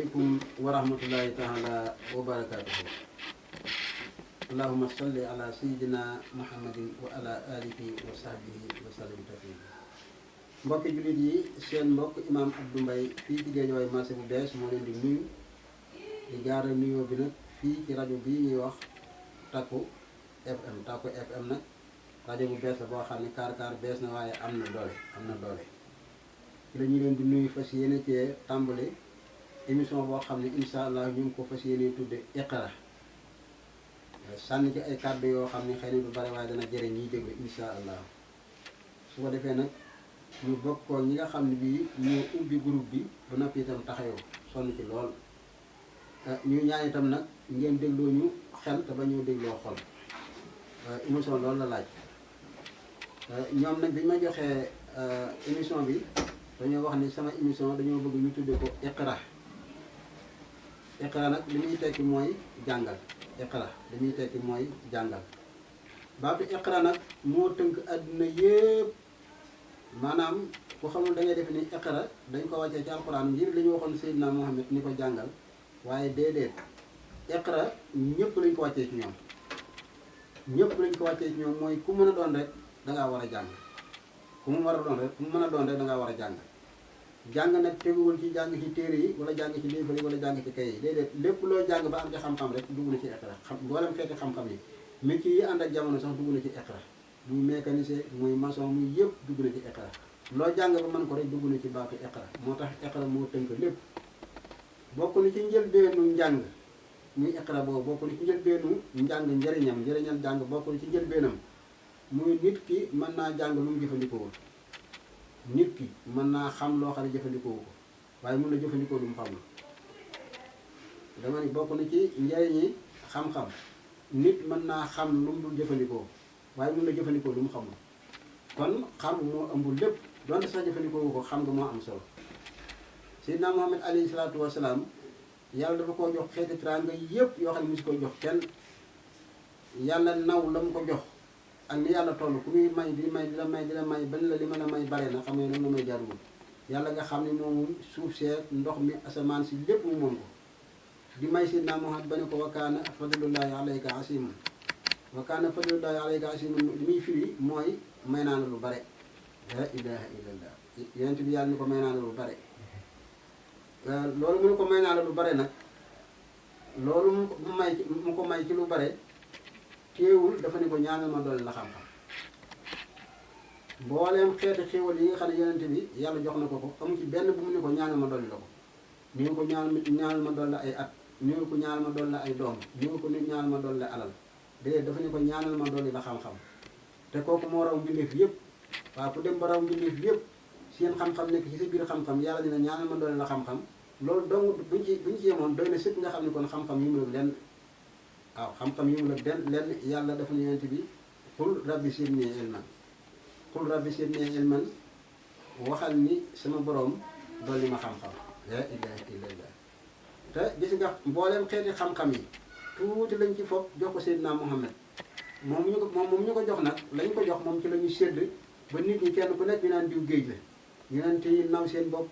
aleykum wa rahmatullahi taala wa barakatuhu. allahumma salli ala sayyidina muhammadin wa ala alihi wa sahbihi wa sallim taslima. mbokki jullit yi, seen mbokk Imam Abdou Mbaye fii ci Guédiawaye marché bu bees moo leen di nuyu di jaarale nuyoo bi nag fii ci rajo bii ñuy wax Takku FM nag rajo bu bees la boo xam ne kaar bees na waaye am na doole ci la ñu leen di nuyu fas yéene cee tàmbali émission boo xam ne incha allah ñu ngi ko fas yéene tudde Iqra, sànni ci ay kàddu yoo xam ne xëy na du bare waaye dana jëriñ ñiy déglu incha allah. su ko defee nag ñu bokkoo ñi nga xam ne bii ñoo ubbi groupe bi ba noppi itam taxawoo sonn ci lool ñu ñaan itam nag ngeen dégloo ñu xel te ba ñu dégloo xol. émission loolu la laaj. ñoom nag bi ñu ma joxee émission bi dañoo wax ni sama émission dañoo bëgg ñu tudde ko Iqra nag li muy tekki mooy jàngal. Iqra li muy tekki mooy jàngal. baatu Iqra nag moo tënk àdduna yëpp, maanaam ku xamul da ngay def ni Iqra dañ ko wàccee ci alxuraan ngir li ñu waxoon Seydina Muhammad ni ko jàngal, waaye déedéet Iqra ñëpp lañ ko wàccee ci ñoom. ñëpp lañ ko wàccee ci ñoom mooy ku mën a doon rek dangaa war a jàng. ku mu mën a doon rek dangaa war a jàng. jàng nag teguwul ci jàng ci téere yi wala jàng ci livre yi wala jàng ci kay yi, déedéet lépp loo jàng ba am ci xam-xam rek dugg na ci Iqra. mboolem xeeti xam-xam yi métier yi ànd ak jamono sax dugg na ci Iqra, muy mécanicien muy maçon muy yëpp dugg na ci Iqra. loo jàng ba mën ko rek dugg na ci baatu Iqra. moo tax Iqra moo tënk lépp. bokk na ci njëlbeenu njàng muy Iqra boobu, bokk na ci njëlbeenu njàng njëriñal jàng bokk na ci njëlbeenam muy nit ki mën naa jàng lu mu jëfandikoo. nit ki mën naa xam loo xam ne jëfandikoo ko waaye mun na jëfandikoo lu mu xamul. dama ni bokk na ci njëriñi xam-xam, nit mën naa xam lu mu dul jëfandikoo waaye mun na jëfandikoo lu mu xamul. kon xam moo ëmb lépp, donte sax jëfandikoo ko xam nga moo am solo. Seydina Muhammad alayhi salaatu wasalaam yàlla dafa koo jox xeeti teraanga yëpp yoo xam ne mosu ko jox kenn. yàlla naw la mu ko jox ak ni yàlla toll ku muy may di la may ba la li mën a may bare na xam ne noonu la may jaarul. yàlla nga xam ne moom suuf seet ndox mi asamaan si lépp mu moom ko di may Seydina Muhammad ba ne ko wa kaana fadlullahi alayka asiman. wa kaana fadlullahi alayka asiman li muy firi mooy may naa la lu bare. la ilaha illallah yonent bi yàlla ni ko may naa la lu bare. loolu mu ne ko may naa la lu bare nag, loolu mu ko may ci lu bare teewul dafa ne ko ñaanal ma dolli la xam-xam. mbooleem xeeti xéewal yi nga xam ne yonent bi yàlla jox na ko amu ci benn bu mu ne ko ñaanal ma dolli la ko. ñu ko ñaanal ma dolli ay at, ñu ko ñaanal ma dolli ay doom, ñu ko ñaanal ma dolli alal, déedéet dafa ne ko ñaanal ma dolli la xam-xam. te kooku moo raw mbindeef yëpp. waaw ku dem ba raw mbindeef yëpp seen xam-xam nekk ci sa biir xam-xam yàlla dina ñaanal ma dolli la xam-xam. loolu donc buñ ci yemoon doy na sëkk nga xam ne kon xam-xam yi mu la lenn. waaw xam-xam yi mu la lenn yàlla dafa ne yonent bi qul rabbi zidni ilman. qul rabbi zidni ilman waxal ni sama borom dolli ma xam-xam. la ilaha illallah. te gis nga mbooleem xeeti xam-xam yi tuuti lañ ci foog jox ko Seydina Muhammad moom ñu ko jox nag lañ ko jox moom ci la ñu sédd ba nit ñi kenn ku nekk ñu naan diw géej la. ñu naan te naw seen bopp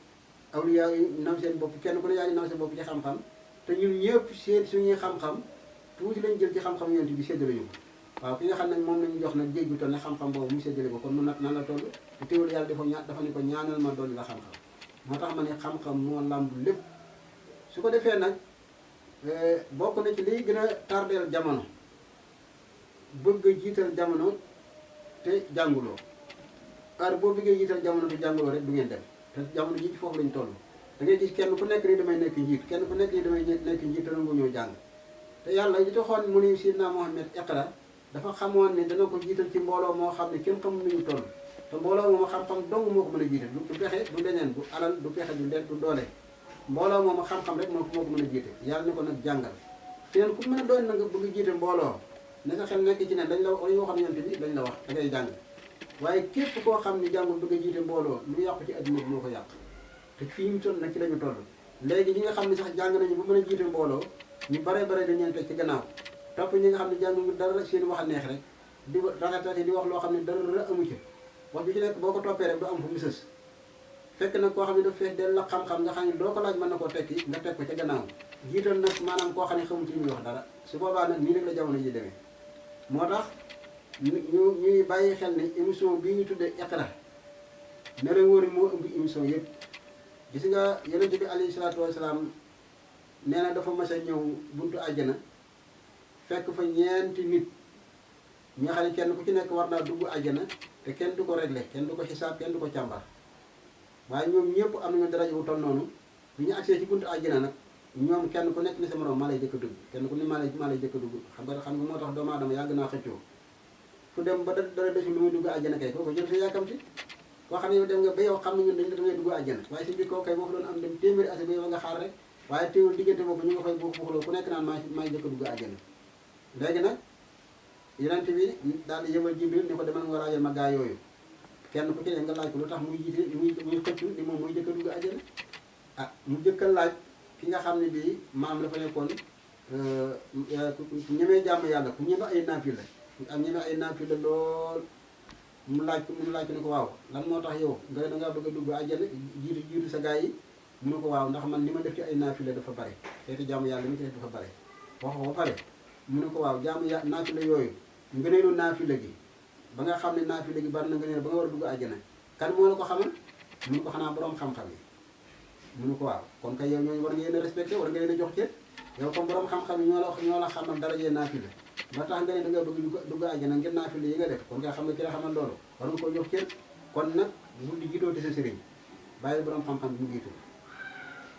awliya yi naw seen bopp kenn ku ne yaa ngi naw seen bopp ci xam-xam. te ñun ñëpp suñuy xam-xam tuuti lañ jël ci xam-xam yonent bi séddale ñu ko. waaw ki nga xam ne moom lañu jox nag géej gu toll ne xam-xam boobu mu séddale ko kon mu nag nan la toll te teewul yàlla dafa ne ko ñaanal ma dolli la xam-xam. moo tax ma ne xam-xam moo làmb lépp. su ko defee nag bokk na ci liy gën a tardeel jamono bëgg a jiital jamono te jànguloo. heure boo bëggee jiital jamono te jànguloo rek du ngeen dem te jamono ji ci foofu lañ toll. da ngay gis kenn ku nekk ni damay nekk njiit, kenn ku nekk ni damay nekk njiit te nangu ñoo jàng. te yàlla li taxoon mu ni Seydina Muhammad Iqra dafa xamoon ne dana ko jiital ci mbooloo moo xam ne kenn xamul nu ñu toll. te mbooloo moom xam-xam dong moo ko mën a jiite du pexe du leneen du alal du pexe du doole. mbooloo moom xam-xam rek moo ko mën a jiite. yàlla ne ko nag jàngal keneen ku mën a doon na nga bëgg jiite mbooloo ne sa xel nekk ci ne dañ la waxoon yonent bi dañ la wax da ngay jàng. waaye képp koo xam ne jàngul bëgg a jiite mbooloo lu yàqu ci adduna bi moo ko yàq. te fii ñu toll nag ci lañu toll léegi ñi nga xam ne sax jàng nañu ba mën a jiite mbooloo ñu bare dañ leen teg ci gannaaw topp ñi nga xam ne jàngu dara seen wax a neex rek di raxatati di wax loo xam ne dara amu ci wax bi ci nekk boo ko toppee rek du am fu mu sës fekk nag koo xam ne dafa fees del la xam-xam nga xam ne doo ko laaj mën na koo tekki nga teg ko ca gannaaw jiital nag maanaam koo xam ne xamul ci li muy wax dara su boobaa nag nii rek la jamono ji demee moo tax ñuy bàyyi xel ne émission bii ñu tuddee Iqra ne la wóori moo ëmb émission yëpp gis nga yonent bi alayhi salaatu wasalaam nee na dafa mas a ñëw buntu àjjana fekk fa ñeenti nit ñi nga xam ne kenn ku ci nekk war naa dugg àjjana te kenn du ko réglé kenn du ko xisaab kenn du ko càmbar waaye ñoom ñëpp am nañu daraja bu toll noonu bi ñu agsee ci buntu àjjana nag ñoom kenn ku nekk ni sa morom maa lay jëkk a dugg kenn ku ne maa lay jëkk a dugg xam nga moo tax doomu aadama yàgg naa xëccoo fu dem ba dara desul lu muy dugg àjjana kay kooku jël sa yàkkamti koo xam ne yow dem nga ba yow xam ne ñun dañ la dangay dugg àjjana waaye si biir kooku kay boo fa doon am dem téeméeri ase ba yow nga xaar rek waaye teewul diggante boobu ñu nga fay buuxloo ku nekk naan maay jëkk a dugg àjjana léegi nag yonent bi daal di yëbal Jibril ni ko demal nga laajal ma gaa yooyu kenn ku ci ne nga laaj ko lu tax muy jiite muy xëccu ni moom mooy jëkk a dugg àjjana ah mu jëkk a laaj ki nga xam ne bii maam dafa nekkoon ku ñemee jàmm yàlla ku ñeme ay naafila ak ñeme ay naafila lool mu laaj ko ne ko waaw lan moo tax yow nga dangaa bëgg a dugg àjjana jiitu sa gaa yi mu ne ko waaw ndax man li ma def ci ay naafila dafa bare xeeti jàmm yàlla mi ci def dafa bare wax ko ba pare mu ne ko waaw jàmm ya naafila yooyu ngëneelu naafila gi ba nga xam ne naafila gi bari na ngëneel ba nga war a dugg àjjana kan moo la ko xamal mu ne ko xanaa borom xam-xam yi mu ne ko waaw kon kay yow ñooñu war nga leen a respecté war nga leen a jox cër yow comme borom xam-xam yi ñoo la xamal darajee naafila ba tax nga ne da nga bëgg dugg àjjana ngir naafila yi nga def kon nga xam ne ki la xamal loolu war nga ko jox cër kon nag bul di jiitoo di sa sëriñ bàyyi borom xam-xam bi mu jiitu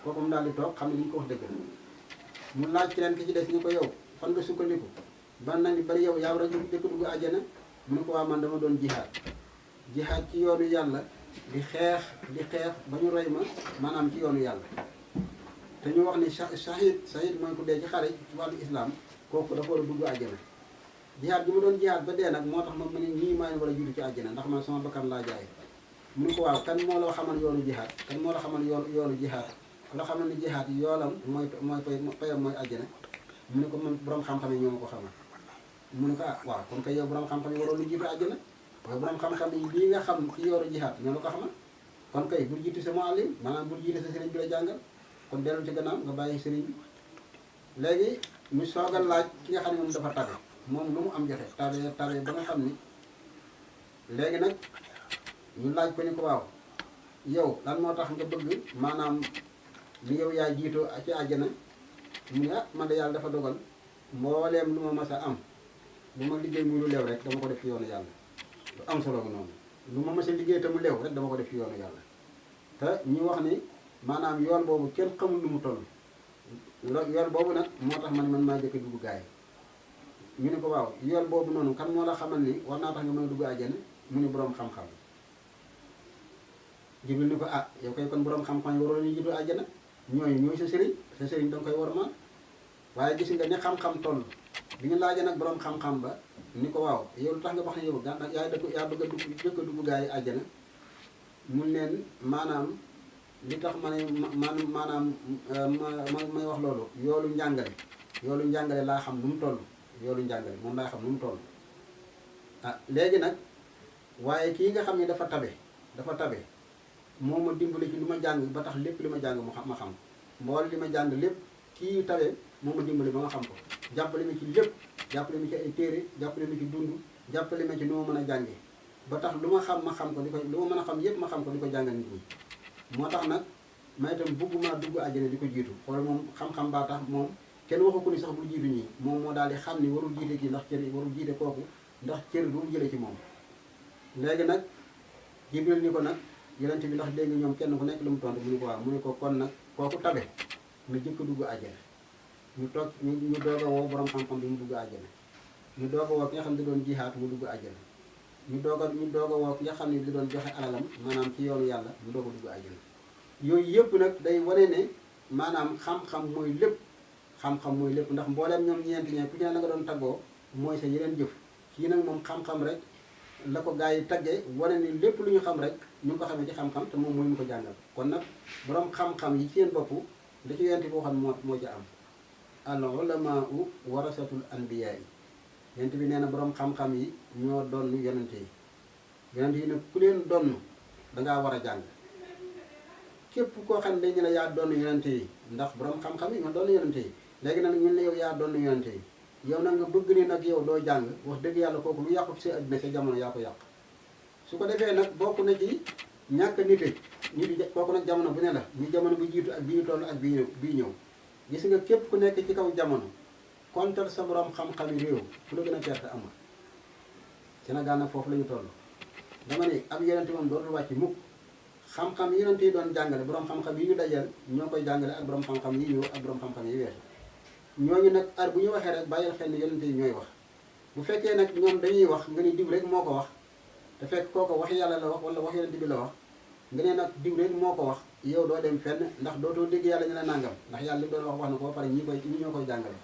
kooku mu daal di toog xam ne li ñu ko wax dëgg la mu laaj keneen ki ci des ni ko yow fan nga sukkandiku ban na ni bari yow yaa war a jëkk dugg àjjana mu ne ko waa man dama doon jihaad ci yoonu yàlla di xeex ba ñu rey ma maanaam ci yoonu yàlla te ñu wax ni shahid mooy ku dee ci xare ci wàllu islam kooku dafa war a dugg àjjana jihaad bi mu doon jihaad ba dee nag moo tax ma ne ñii maa ngi war a jiitu ci àjjana ndax man sama bakkan laa jaay mu ne ko waaw kan moo la xamal yoonu jihaad kan moo la xamal yoonu jihaad loo xamal ni jihaad yoolam mooy payam mooy àjjana mu ne ko man borom xam-xam yi ñoo ma ko xamal mu ne ko ah waaw kon kay yow borom xam-xam yi waroon lu jiitu àjjana waaye borom xam-xam yi lii nga xam ci yoonu jihaad ñoo la ko xamal kon kay bul jiitu sa muallim maanaam bul jiitu sa sëriñ bi la jàngal kon dellu ci gannaaw nga bàyyi sëriñ bi léegi ñu soog a laaj ki nga xam ne moom dafa tabe moom lu mu am joxe tabe ba nga xam ni léegi nag ñu laaj ko ni ko waaw yow lan moo tax nga bëgg maanaam ni yow yaa jiitoo ci àjjana mu ne ah man de yàlla dafa dogal mbooleem lu ma mas a am lu ma liggéey muy lu leew rek dama ko def ci yoonu yàlla lu am solo bi noonu lu ma mas a liggéey te mu leew rek dama ko def ci yoonu yàlla te ñu wax ni maanaam yoon boobu kenn xamul lu mu toll yoon boobu nag moo tax man maa jëkk dugg gaay ñu ne ko waaw yoon boobu noonu kan moo la xamal ni war naa tax nga mën a dugg àjjana mu ne boroom xam-xam Jibril ni ko ah yow kay kon boroom xam-xam yi waroon ñu jiitu àjjana ñooy sa sëriñ danga koy wormaal waaye gis nga ni xam-xam toll bi ñu laajee nag boroom xam-xam ba ni ko waaw yow lu tax nga wax ne yow yaa bëgg a dugg gaa yi àjjana mun leen maanaam li tax ma ne maanaam may wax loolu yoolu njàngale laa xam nu mu toll yoolu njàngale moom laa xam nu mu toll ah léegi nag waaye kii nga xam ne dafa tabe moo ma dimbali ci lu ma jàng ba tax lépp li ma jàng ma xam mbool li ma jàng lépp kii tabe moo ma dimbali ba nga xam ko jàppale ma ci lépp jàppale ma ci ay téere jàppale ma ci dund jàppale ma ci nu ma mën a jànge ba tax lu ma xam ma xam ko di ko lu ma mën a xam yépp ma xam ko di ko jàngal nit ñi moo tax nag may itam bëgguma dugg àjjana di ko jiitu xool moom xam-xam baa tax moom kenn waxu ko ni sax bul jiitu ñii moom moo daal di xam ni warul jiite kii ndax cër warul jiite kooku ndax cër du mu jële ci moom léegi nag Jibril ni ko nag yonent bi ndax dégg ñoom kenn ku nekk lu mu tontu mu ne ko waaw mu ne ko kon nag kooku tabe na jëkk dugg àjjana ñu toog ñu doog a woo borom xam-xam bi mu dugg àjjana ñu doog a woo ki nga xam ne doon jihaat mu dugg àjjana ñu doog a woo ki nga xam ne di doon joxe alalam maanaam ci yoonu yàlla mu doog a dugg àjjana yooyu yëpp nag day wane ne maanaam xam-xam mooy lépp ndax mbooleem ñoom ñeenti ñee ku ci ne la nga doon taggoo mooy sa yeneen jëf kii nag moom xam-xam rek la ko gaa yi taggee wane ni lépp lu ñu xam rek ñu ngi ko xamee ci xam-xam te moom mooy mu ko jàngal kon nag borom xam-xam yi ci seen bopp da ci yonent boo xam moo ci am al ulamaau warasatul anbiyaa yi yonent bi nee na borom xam-xam yi ñoo donn yonente yi nag ku leen donn dangaa war a jàng képp koo xam ne dañu la yaa doon yonente yi ndax borom xam-xam yi nga doon yonente yi léegi nag ñun ne yow yaa doon yonente yi yow nag nga bëgg ni nag yow doo jàng wax dëgg yàlla kooku lu yàqu ci sa àddina sa jamono yaa ko yàq su ko defee nag bokk na ci ñàkk nite nit kooku nag jamono bu ne la ñu jamono bu jiitu ak bii ñu toll ak bii ñëw gis nga képp ku nekk ci kaw jamono kontal sa borom xam-xami réew fu la gën a perte amul Sénégal nag foofu la ñu toll dama ne ab yonente moom dootul wàcc mukk xam-xam yi yonente yi doon jàngale borom xam-xam yi ñu dajal ñoo koy jàngale ak borom xam-xam yi ñëw ak borom xam-xam yi weesu ñooñu nag ar bu ñu waxee rek bàyyil xel ni yonente yi ñooy wax bu fekkee nag ñoom dañuy wax nga ni diw rek moo ko wax te fekk kooko wax yàlla la wax wala wax yonente bi la wax nga ne nag diw rek moo ko wax yow doo dem fenn ndax dootoo dégg yàlla ñu la nangam ndax yàlla li doon wax na ko ba pare ñi ñoo koy jàngale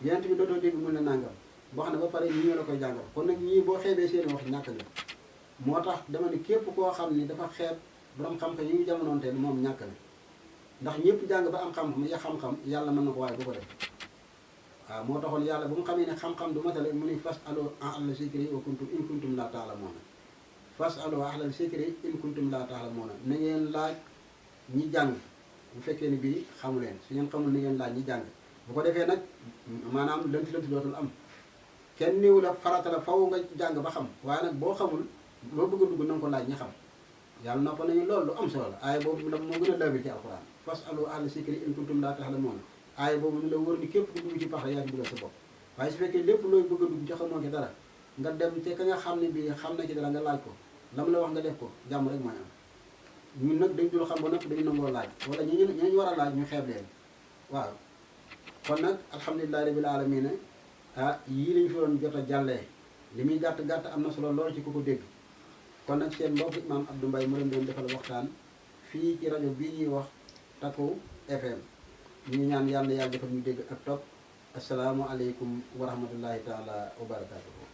yonente bi dootoo dégg mun la nangam wax na ba pare ñii ñoo la koy jàngal kon nag ñii boo xeebee seen wax ñàkk nga moo tax dama ne képp koo xam ni dafa xeeb borom xam-xam yi ñu jamonoonte moom ñàkk na ndax ñëpp jàng ba am xam-xam ya xam-xam yàlla mën na ko waaye du ko def waaw moo taxoon yàlla bu mu xamee ne xam-xam du matale mu ni fas alo ahla zikri wa kuntum in kuntum laa ta'lamuuna fas alo ahla zikri in kuntum laa ta'lamuuna na ngeen laaj ñi jàng bu fekkee ni bii xamu leen su ngeen xamul na ngeen laaj ñi jàng bu ko defee nag maanaam lënt dootul am kenn néew la farata la faw nga jàng ba xam waaye nag boo xamul loo bëgg a dugg na nga ko laaj ñi xam yàlla noppa nañu loolu lu am solo la aaya boobu la moo gën a laabir ci alquran fas alo ahla zikri in kuntum laa ta'lamuuna aaya boobu ni la wër ni képp ku dugg ci pax yaa ci dugal sa bopp waaye su fekkee lépp looy bëgg a dugg ci xamoo ci dara nga dem te ka nga xam ne bii xam na ci dara nga laaj ko lam la wax nga def ko jàmm rek mooy am ñun nag dañ dul xam ba noppi dañu nangoo laaj wala ñu war a laaj ñu xeeb leen waaw kon nag alhamdulilahi rabbil alamina yii lañu fi doon jot a jàllee li muy gàtt am na solo lool ci ku ko dégg kon nag seen mbokk Imam Abdou Mbaye mu leen doon defal waxtaan fii ci rajo bii ñuy wax Takku FM ñu ngi ñaan yàlla defal ñu dégg ak topp asalaamualeykum wa rahmatullahi taala wa barakaatu.